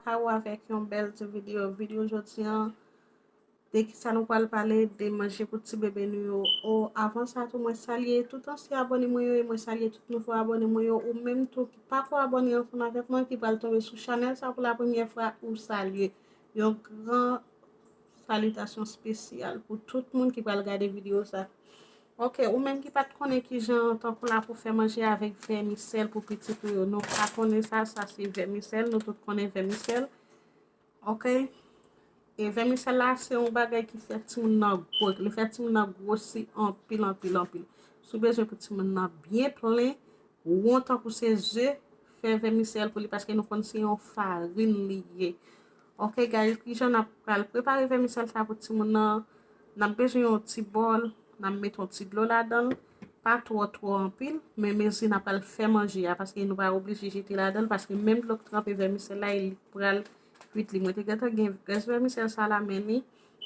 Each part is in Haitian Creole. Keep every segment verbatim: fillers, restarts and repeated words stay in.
Karo avèk yon bèl ti videyo. Videyo jodi an, de kisa nou pral pale? De manje pou ti bebe nou yo. O, avan sa tou, mwen salye tout ansyen abòne mwen yo e mwen salye tout nouvo abòne mwen yo. Ou menm tou ki pako abòne ansanm avèk mwen, ki pral tonbe sou chanèl sa pou la premyè fwa, ou salye. Yon gran salitasyon espesyal pou tout moun ki pral gade videyo sa. Ok, ou menm ki pa t konnen kijan tankou la pou fè manje avèk vèmisèl pou pitit ou yo. Nou ka konnen sa, sa se vèmisèl, nou tout konnen vèmisèl. Ok? E vèmisèl la se yon bagay ki fè timoun nan gwo, li fè timoun nan gwosi anpil, anpil, anpil. Si w bezwen pou timoun nan byen plen, won tankou se ze, fè vèmisèl pou li, paske nou konn se yon farin li ye. Ok, guys, kijan n ap pral prepare vèmisèl sa pou timoun nan? N ap bezwen yon ti bòl, n ap met yon ti dlo ladan l, pa twò, twò anpil, men mezi n ap pral fè manje a, paske nou pa oblije jete ladan l, paske menm dlo k tranpe vèmisèl la, li pral kwit li. Mwen te gentan gen grès vèmisèl sa la, men li,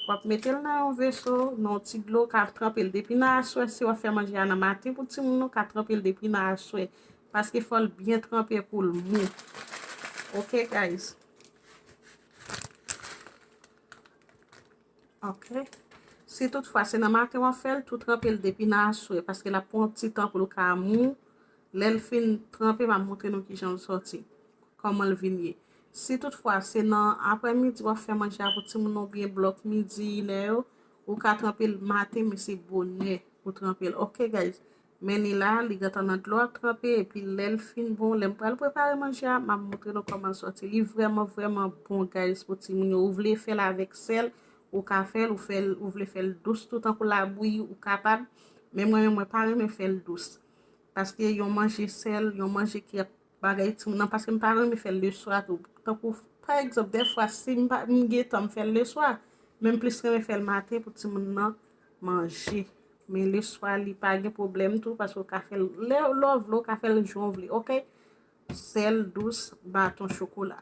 w ap mete l nan yon veso, nan yon ti dlo, w ka tranpe l depi nan aswè, si w ap fè manje a nan maten pou timoun nan, w ka tranpe l depi nan aswè, paske fò l byen tranpe pou l mou. Ok, guys? Ok. Si toutfwa se nan maten w ap fè l, tou tranpe l depi nan aswè, paske l ap pran yon ti tan pou l ka mou. Lè l fin tranpe, m ap montre nou kijan l sòti, kòman l vin ye. Si toutfwa se nan aprèmidi w ap fè manje a pou timoun nan oubyen blòk midi, inè yo, ou ka tranpe l maten, men se bonè pou tranpe l. Ok, guys? Men li la, li gentan nan dlo ap tranpe, epi lè l fin bon, lè m pral prepare manje a, m ap montre nou kòman l sòti. Li vrèman, vrèman bon, guys, pou timoun yo. Ou vle fè l avèk sèl, ou ka fè l, ou fè l, ou vle fè l dous tou, tankou labouyi, ou kapab. Men mwen menm, mwen pa renmen fè l dous. Paske yon manje sèl, yon manje ki ap bagay timoun nan, paske m pa renmen fè l leswa tou. Tankou, pa egzanp, dèfwa, si m pa, m gen tan, m fè l leswa, men m plis renmen fè l maten pou timoun nan manje. Men leswa, li pa gen pwoblèm tou, paske w ka fè l lè, lè w vle, w ka fè l jan w vle, ok? Sèl, dous, baton chokola.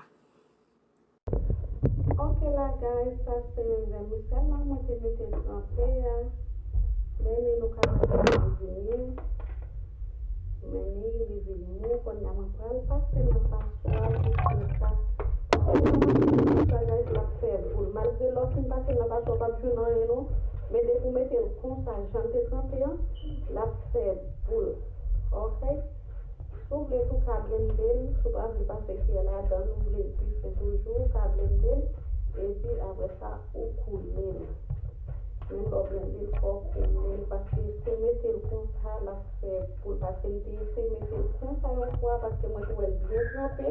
Ok la, guys, sa se vèmisèl la mwen te mete tranpe a. Men li, nou ka wè sa li vin ye. Men li, li vin mou. Kounye a mwen pral pase nan paswa pou fè sa. Paswa, guys, l ap fè boul. Malgre lè w fin pase nan paswa, w p ap jwenn anyen non. Men depi w mete l konsa, jan l te tranpe an, l ap fè boul. Ok? Si w vle tou, w ka blende l, si w pa vle pase kiyè ladan l, ou vle l pi fen toujou, ou ka blende l, epi apre sa, ou koule l. Men lè w blende l, fò w koule l, paske si w mete l konsa, l ap fè boul, paske m te eseye mete l konsa yon fwa, paske mwen te wè l byen tranpe,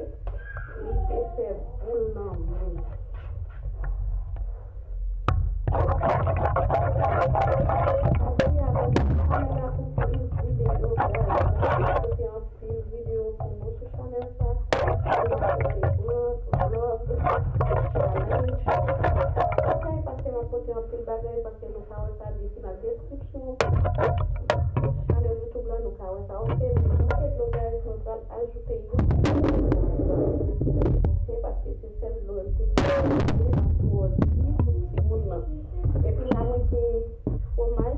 li te fè boul nan men m. Mèsi avèk chanèl la pou plis videyo, guys. Pote anpil videyo pou nou sou chanèl sa. Pote vlog, vlog, challenge. Ok, paske m ap pote anpil bagay, paske nou ka wè sa depi nan deskripsyon chanèl YouTube la, nou ka wè sa. Ok, men manke dlo, guys, nou pral ajoute yon ti. Ok, paske se sèl dlo l te pral mete, pa twò di pou timoun nan. Epi la, mwen gen fwomaj.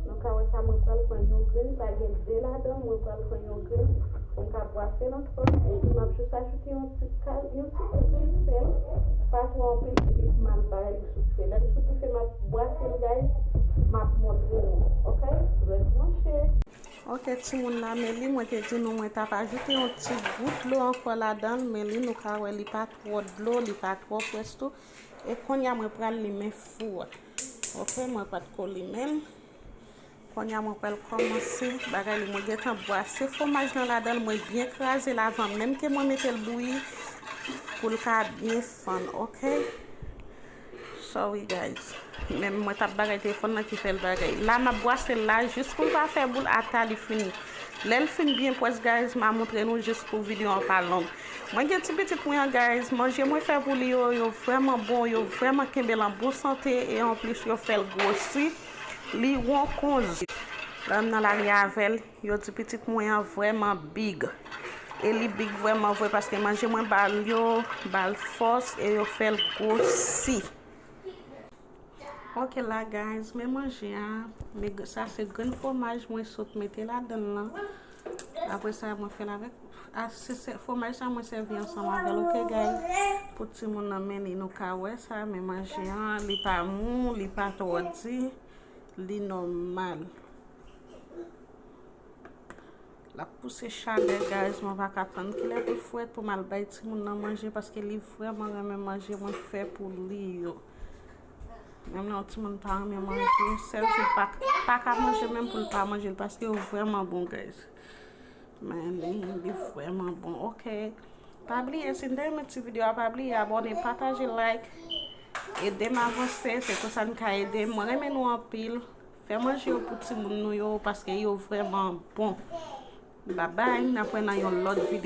Nou ka wè sa, mwen pral pran yon grenn, sa gen de ladan, mwen pral pran yon grenn pou m ka bwase l ansanm. Epi m ap jis ajoute yon ti kal, yon ti grenn sèl, pa twò anpil, epi pou m al bay li sou dife. Lè l sou dife, m ap bwase l, guys, m ap montre nou. Ok? Rete branche. Ok, timoun nan, men li, mwen te di nou, mwen t ap ajoute yon ti gout dlo ankò ladan l, men li, nou ka wè li pa twò dlo, li pa twò frèch tou. E kounye a, mwen pral limen fou a. Ok, mwen pa t ko limen l. Kounye a, mwen pral kòmanse bagay li. Mwen gentan bwase fwomaj nan ladan l, mwen byen kraze l avan menm ke mwen mete l bouyi pou l ka byen fann, ok? Sorry, guys. Men mwen t ap bagay telefòn nan ki fè l bagay. La, m ap bwase l la jis pou l pa fè boul ata li fini. Lè l fin byen pwès, guys, m a montre nou jis pou videyo an pa long. Mwen gen ti pitit mwen an, guys, manje mwen fè pou li yo, yo vrèman bon, yo vrèman kenbe l an bon sante, e anplis yo fè l gwosi. Li won kon zye. Lè m nan lari avè l, yo di pitit mwen an vrèman big. E li big vrèman vre paske manje mwen ba l yo, ba l fòs e yo fè l gwosi. Ok la, guys, men manje a, men sa se grenn fwomaj mwen sot mete ladan l lan. Apre sa, mwen fè l avèk, A, se, se fwomaj sa mwen sèvi ansanm avè l, ok, guys? Pou timoun nan men li, nou ka wè sa, men manje an, li pa mou, li pa twò di, li nòmal. L ap pouse chalè, guys, mwen pa ka tann kilè pou l frèt pou m al bay timoun nan manje, paske li vrèman renmen manje mwen fè pou li yo. Menm lè yon timoun pa renmen manje, sèl si l pa, pa ka manje menm pou l pa manje l, paske yo vrèman bon, guys. Men li, li vrèman bon, ok. Pa bliye, si n te renmen ti videyo a, pa bliye abòne, pataje, like. Ede m avanse, se konsa n ka ede m. Mwen renmen nou anpil. Fè manje yo pou timoun nou yo, paske yo vrèman bon. Babay, n ap wè nan yon lòt videyo.